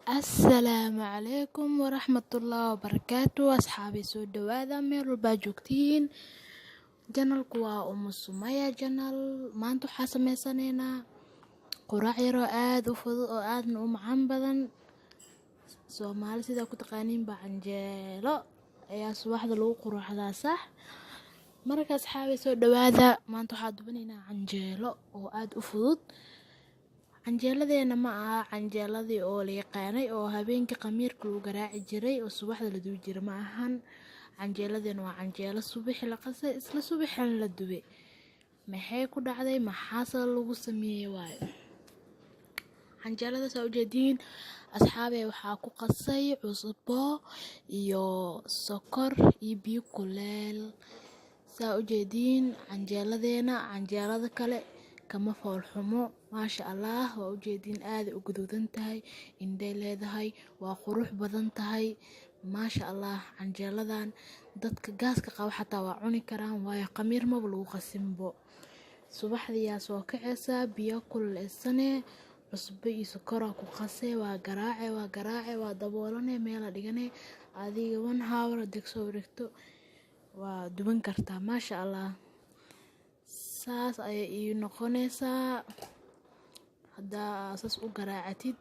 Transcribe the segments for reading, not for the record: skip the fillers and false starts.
Asalaamu calaykum waraxmatullaahi wabarakaatu. Asxaabi, soo dhawaada meel walbaa joogtiin. Channelku waa Umu Sumaya Channel. Maanta waxaa sameysanaynaa quraac yaroo aada u fudud oo aadna u macaan badan. Soomaali sidaa ku taqaaniin baa, canjeelo ayaa subaxda lagu quraacdaa, sax? Marka asxaabi, soo dhawaada. Maanta waxaa dubanaynaa canjeelo oo aada u fudud. Canjeeladeena ma aha canjeeladii oo la yaqaanay oo habeenkii khamiirka lagu garaaci jiray oo subaxda la dubi jiray, ma ahan. Canjeeladeena waa canjeelo subaxi la qasay, isla subaxan la dubay. Maxay ku dhacday? Maxaase lagu sameeyey? Waayo, canjeelada saa ujeediin asxaabey, waxaa ku qasay cusbo iyo sokor iyo biyo kuleel. Saa ujeediin, canjeeladeena canjeelada kale kama foolxumo, maasha Allah. Waa ujeediin, aaday u gaduudan tahay, indhay leedahay, waa qurux badan tahay, maasha Allah. Canjeeladan dadka gaaska qaba xataa waa cuni karaan, waayo khamiir maba lagu qasinbo. Subaxdiyaa soo kacaysaa, biyo kululeysanee, cusbo iyo sokoraa ku qasee, waa garaace, waa garaace, waa daboolane, meela dhigane. Adiga one hour hadii kasoo wareegto waa duban kartaa, maasha Allah. Saas ayay ii noqonaysaa haddaa saas u garaacatid.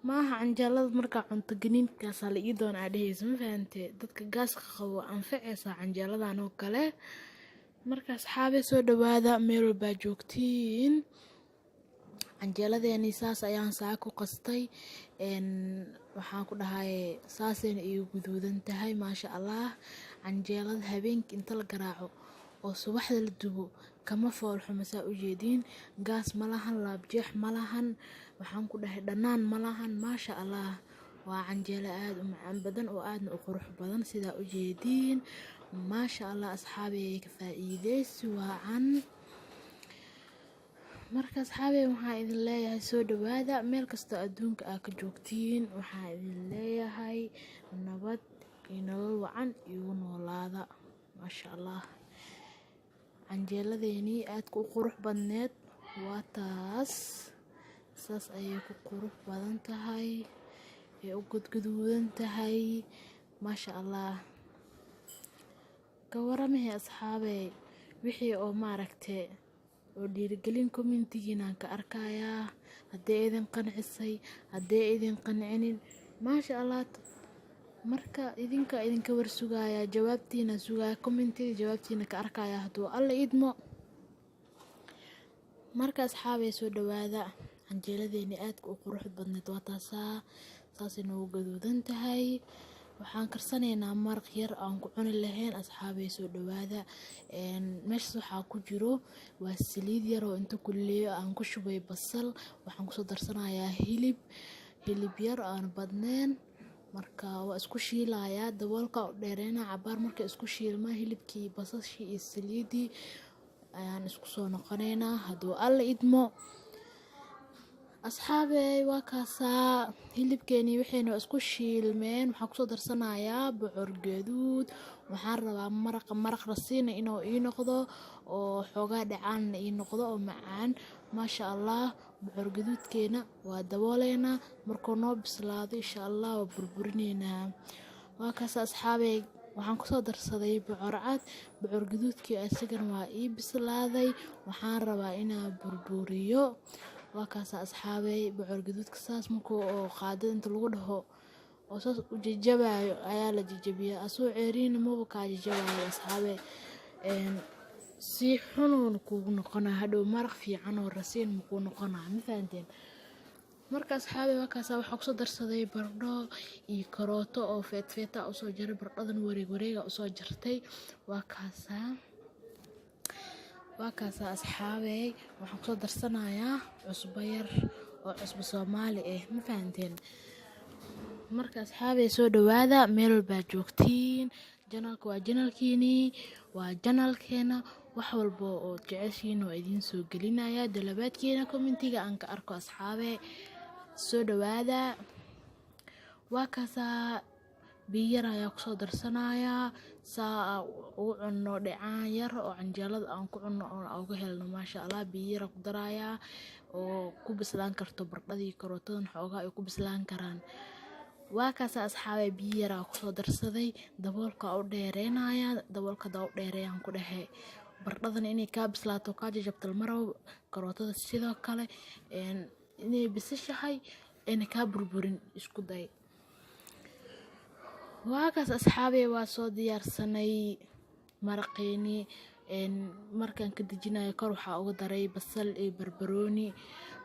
Maaha canjeelada markaa cunto ganiinkaasaa la ii doona aa dhehaysa, ma fahantee? Dadka gaaska qabo waa anfacaysaa canjeeladan oo kale. Marka asxaabe, soo dhawaada meel walbaa joogtiin. Canjeeladeeni saas ayaan saa ku qastay. Waxaan ku dhahay, saasayna iigu guduudan tahay, maasha Allah. Canjeelada habeenkii inta la garaaco oo subaxda la dubo kama foolxumo, saa ujeediin. Gaas ma lahan, laabjeex ma lahan, waxaan ku dhahay dhanaan ma lahan, maasha Allah. Waa canjeelo aada u macaan badan oo aadna u qurux badan, sidaa ujeediin, maasha Allah. Asxaabey, ka faa'iideysi wacan. Marka asxaabey, waxaan idin leeyahay soo dhawaada meel kastoo adduunka aa ka joogtiin. Waxaan idin leeyahay nabad iyo nolol wacan igu noolaada, maasha Allah. Canjeeladeenii aadka u qurux badneed waa taas. Saas ayay ku qurux badan tahay ee u gudguduudan tahay, maasha Allah. Ka waramahe asxaabey, wixii oo maaragte oo dhiirigelin commentigiinaan ka arkayaa, haddii idin qancisay, haddii idin qancinin, maasha Allah. Marka idinka idinka warsugayaa, jawaabtiina sugaya, commentiga jawaabtiina ka arkaya hadduu Alla idmo. Marka asxaabey, soo dhawaada. Canjeeladeeni aadka u qurux badneed waa taasaa, saasay noogu gaduudan tahay. Waxaan karsanaynaa maraq yar aan ku cuni lahayn. Asxaabey, soo dhawaada. Meeshaas waxaa ku jiro waa saliid yar oo inta kululeeyo aan ku shubay basal. Waxaan kusoo darsanayaa hilib, hilib yar aan badneyn. Marka waa isku shiilayaa, daboolka u dheereynaa cabaar. Markay isku shiilmaa hilibkii, basashii iyo saliidii, ayaan isku soo noqonaynaa hadduu Alla idmo. Asxaabey, waa kaasaa hilibkeenii, waxayna isku shiilmeen. Waxaan kusoo darsanayaa bocor gaduud. Waxaan rabaa maraqa maraq rasiina inuu ii noqdo oo xoogaa dhacaanna ii noqdo oo macaan, maasha Allah. Bocor gaduudkeena waa dabooleynaa. Markuu noo bislaado, insha Allah, waa burburineynaa. Waa kaasa asxaabey, waxaan kusoo darsaday bocor cad. Bocor gaduudkii isagana waa ii bislaaday, waxaan rabaa inaan burburiyo. Waa kaasa asxaabey, bocor gaduudka saas markuu oo qaadada inta lagu dhaho oo saas u jajabayo ayaa la jajabiyaa. Asoo ceeriina maba kaa jajabayo asxaabey, si xunuuna kuugu noqonaa hadhow, maraq fiican oo rasiin makuu noqonaa, ma fahanteen? Marka asxaabey, waa kaasa. Waxaa kusoo darsaday baradho iyo karooto oo feetfeeta usoo jaray. Baradhadan wareeg wareega usoo jartay. Waa kaasaa, waa kaasaa asxaabey. Waxaan kusoo darsanayaa cusbo yar oo cusbo Soomaali ah, ma fahanteen? Marka asxaabey, soo dhawaada meel walbaa joogtiin. Channelka waa channelkiinii, waa channelkeena. Wax walba oo jeceshiin waa idiin soo gelinaya. Dalabaadkiina commentiga aan ka arko. Asxaabe, soo dhawaada. Waa kaasaa. Biyo yar ayaa kusoo darsanayaa saa ugu cunno dhecaan yar oo canjeelada aan ku cunno oo uga helno, maasha Allah. Biyo yar ku darayaa oo ku bislaan karto baradhadii karootadan, xoogaa ay ku bislaan karaan. Waa kaasa asxaabay, biyo yaraa kusoo darsaday, daboolka u dheereynaya. Daboolka hadaa u dheereeyaan ku dhexe, baradhadana inay kaa bislaato, kaa jajabto lama rabo. Karootada sidoo kale inay bisishahay ayna kaa burburin isku day. Waa kaas asxaabay, waa soo diyaarsanay maraqeeni. Markaan ka dejinayo kor waxaa uga daray basal iyo barbarooni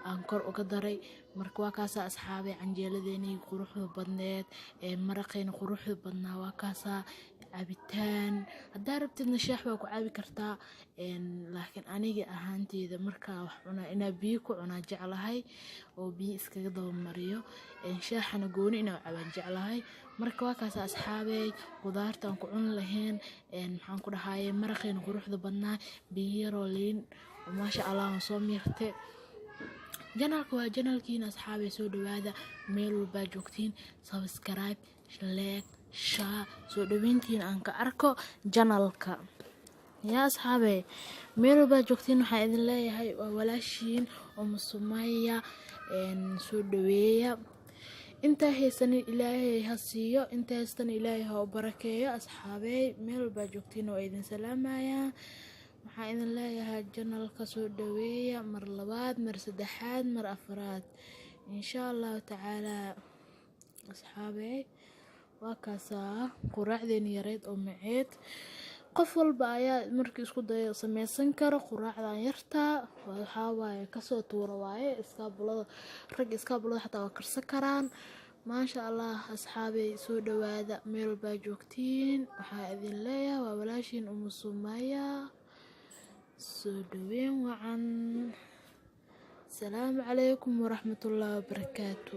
aan kor uga daray. Marka waa kaasa asxaabay, canjeeladeenii quruxda badneed, maraqeeni quruxda badnaa. Waa kaasaa cabitaan, haddaa rabtidna shaax waa ku cabi kartaa, laakiin aniga ahaanteyda markaa wax cunaa inaa biyo ku cunaa jeclahay oo biyo iskaga daba mariyo, shaaxana gooni inaa cabaan jeclahay. Marka waa kaasa asxaabey, qudaartaan ku cuni lahayn, maxaan ku dhahaye, maraqeena quruxda badnaa, biyo yaroo liin, maasha Allah, waan soo miirte. Channelka waa channelkiina asxaabey, soo dhawaada meel walbaa joogtiin. Subscribe, like, share, soo dhaweyntiin aan ka arko channelka. Yaa asxaabey, meel walbaa joogtiin, waxaan idin leeyahay waa walaashiin Umu Sumaya. Soo dhaweeya. Intaa haysanin Ilaahay ha siiyo, inta haystana Ilaahay ha u barakeeyo. Asxaabey, meel walbaa joogtiin waa idin salaamayaa. Waxaan idin leeyahay channelka soo dhaweeya mar labaad, mar saddexaad, mar afraad, insha Allahu tacaalaa. Asxaabey, waa kaasaa quraacdeeni yareyd oo maceed. Qof walba ayaa markii isku dayo sameysan karo quraacdan yartaa. Waxaa waaye kasoo tuura waaye iskaabulada, rag iskaabulada xataa waa karsan karaan, maasha Allah. Asxaabey, soo dhawaada meel walbaa joogtiin. Waxaa idin leeyahay waa walaashiin Umu Sumaya, soo dhaweyn wacan. Asalaamu calaykum waraxmatullaahi wabarakaatu.